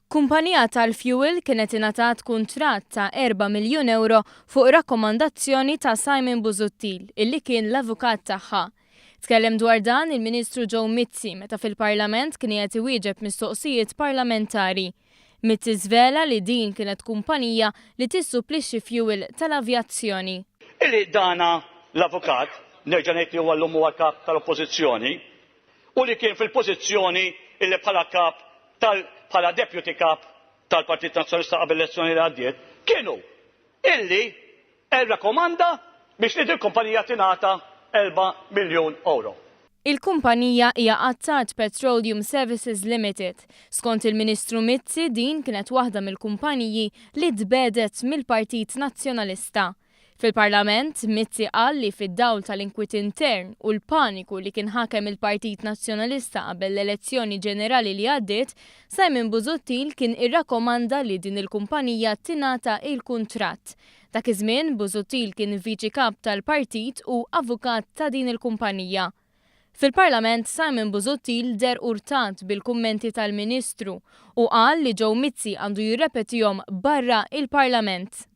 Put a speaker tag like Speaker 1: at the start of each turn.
Speaker 1: Kumpanija tal-fuel kienet ingħatat kuntratt ta' 4 miljun ewro fuq rakkomandazzjoni ta' Simon Busuttil, illi kien l-avukat tagħha. Tkellem dwar dan il-Ministru Joe Mizzi meta fil-Parlament kien qiegħed iwieġeb mistoqsijiet parlamentari. Mizzi żvela li din kienet kumpanija li tissupplixxi fuel tal-avjazzjoni.
Speaker 2: Illi dana l-avukat, nerġa' ngħid li huwa llum huwa l-Kap tal-Oppożizzjoni, u li kien fil-pożizzjoni illi bħala kap tal bħala deputy kap tal-Partit Nazzjonalista qabel l-elezzjoni li għaddiet, kien hu illi rrakomanda biex li dil-kumpanija tingħata 4 miljun ewro.
Speaker 1: Il-kumpanija hija Attard Petroleum Services Limited. Skont il-Ministru Mizzi din kienet waħda mill-kumpaniji li tbiegħdet mill-Partit Nazzjonalista. Fil-Parlament, Mizzi qal li fid-dawl tal-inkwiet intern u l-paniku li kien ħakem il-Partit Nazzjonalista qabel l-elezzjoni ġenerali li għaddiet, Simon Busuttil kien irrakkomanda li din il-kumpanija tingħata il-kuntratt. Dak iż-żmien, Busuttil kien viċi kap tal-partit u avukat ta' din il-kumpanija. Fil-Parlament, Simon Busuttil deher urtat bil-kummenti tal-Ministru u qal li Joe Mizzi għandu jirrepetihom barra il-Parlament.